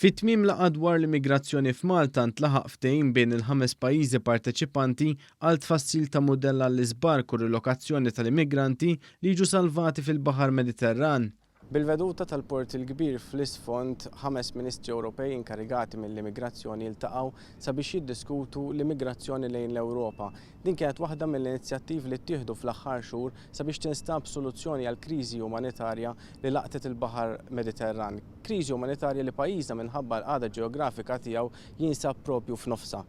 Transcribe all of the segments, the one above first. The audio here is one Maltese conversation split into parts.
Fi tmiem laqgħa dwar l-immigrazzjoni f'Malta ntlaħaq ftehim bejn il-ħames pajjiżi parteċipanti għal tfassil ta' mudell għall-iżbark u rilokazzjoni tal-immigranti li jiġu salvati fil-Baħar Mediterran. Bil-veduta tal-Port il-Kbir fl-isfond, ħames Ministri Ewropej inkarigati mill-immigrazzjoni ltaqgħu sabiex jiddiskutu l-immigrazzjoni lejn l-Ewropa. Din kienet waħda mill-inizjattivi li ttieħdu fl-aħħar xhur sabiex tinstab soluzzjoni għall-kriżi umanitarja li laqtet il-Baħar Mediterran. Kriżi umanitarja li pajjiżna minħabba l-qagħda ġeografika tiegħu jinsab propju f'nofsha.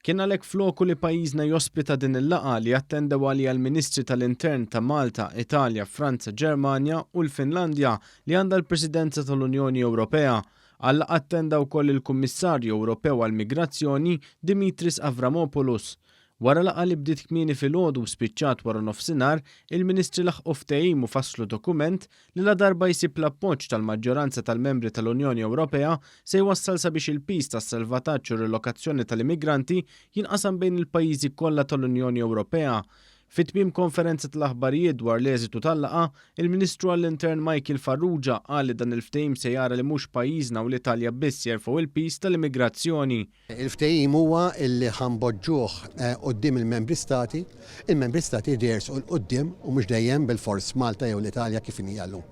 Kien għalhekk f'loku li pajjiżna jospita din il-laqgħa li attendew għaliha l-Ministri tal-Intern ta' Malta, Italja, Franza, Ġermanja u l-Finlandja li għandha l-Presidenza tal-Unjoni Ewropea. Għal-laqgħa attenda wkoll il-Kummissarju Ewropew għall-Migrazzjoni, Dimitris Avramopoulos. Wara laqgħa li bdiet kmieni filgħodu u spiċċat wara nofsinhar, il-Ministri laħqu ftehim u fasslu dokument li ladarba jsib l-appoġġ tal-maġġoranza tal-membri tal-Unjoni Ewropea se jwassal sabiex il-piż tas-salvataġġ u r-rilokazzjoni tal-immigranti jinqasam bejn il-pajjiżi kollha tal-Unjoni Ewropea. Fi tmiem konferenza tal-aħbarijiet dwar l-eżitu tal-laqgħa, il-Ministru għall-Intern Michael Farrugia qal li dan il-ftehim se jara li mhux pajjiżna u l-Italja biss jerfgħu l-piż tal-immigrazzjoni. Il-ftehim huwa li ħa npoġġuh quddiem il-membri stati, il-membri stati jridu jersqu 'l quddiem u mhux dejjem bilfors Malta jew l-Italja kif inhi llum.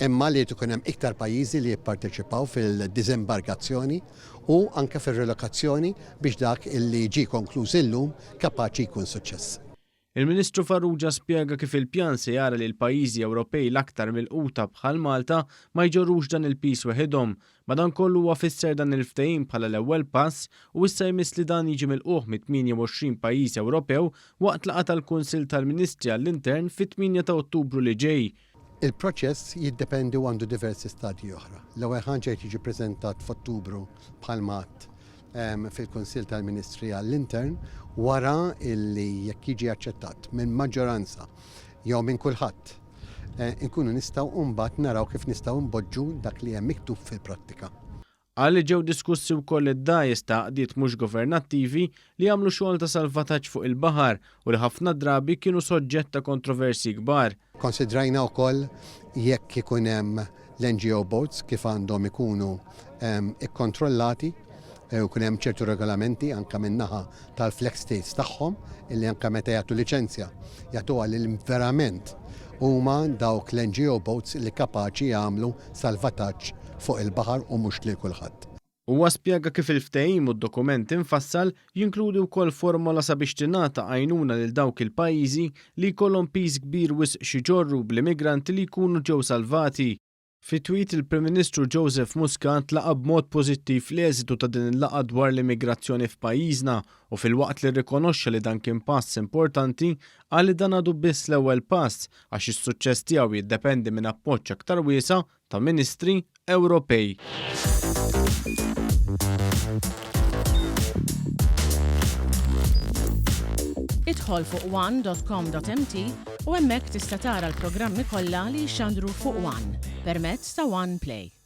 Imma li jrid ikun hemm iktar pajjiżi li jipparteċipaw fil-diżembarkazzjoni u anke fir-rilokazzjoni biex dak li ġie konkluż illum kapaċi jkun suċċess. Il-Ministru Farrugia spjega kif il-pjan se jara li l-pajjiżi Ewropej l-aktar milquta bħal Malta ma jġorrux dan il-piż weħidhom. Madankollu huwa fisser dan il-ftehim bħala l-ewwel pass u issa jmiss li dan jiġi milqugħ mit-28 pajjiż Ewropew waqt laqgħa tal-Kunsill tal-Ministri għall-Intern fit-8 ta' Ottubru li ġej. Il-proċess jiddependi u għandu diversi stadji oħra. L-ewwel ħaġa jrid jiġi ppreżentat f'Ottubru bħalma għadt fil-Kunsill tal-Ministri għall-Intern wara li jekk jiġi aċċettat minn maġġoranza jew minn kulħadd inkunu nistgħu mbagħad naraw kif nistgħu npoġġu dak li hemm miktub fil-prattika. Qal li ġew diskussi wkoll id-dgħajjes ta' għaqdiet mhux governattivi li jagħmlu xogħol ta' salvataġġ fuq il-baħar u li ħafna drabi kienu soġġett ta' kontroversji kbar. Konsidrajna wkoll jekk ikun hemm l-NGO boats kif għandhom ikunu ikkontrollati u jkun hemm ċertu regolamenti anke min-naħa tal-flag states tagħhom illi anke meta jagħtu liċenzja jagħtuha lil verament huma dawk l-NGO boats li kapaċi jagħmlu salvataġġ fuq il-baħar u mhux lil kulħadd. Huwa spjega kif il-ftehim u d-dokument imfassal jinkludi wkoll formola sabiex tingħata għajnuna lil dawk il-pajjiżi li jkollhom piż kbir wisq x'iġorru bl-immigranti li jkunu ġew salvati. Fi tweet il-Prim Ministru Joseph Muscat laqa' b'mod pożittiv l-eżitu ta' din il-laqgħa dwar l-immigrazzjoni f'pajjiżna u filwaqt li rrikonoxxa li dan kien pass importanti, qal li dan għadu biss l-ewwel pass għax is-suċċess tiegħu jiddependi minn appoġġ aktar wiesa' ta' Ministri Ewropej. Idħol fuq one.com.mt u hemmhekk tista' tara l-programmi kollha li jixxandru fuq One permezz ta' One Play.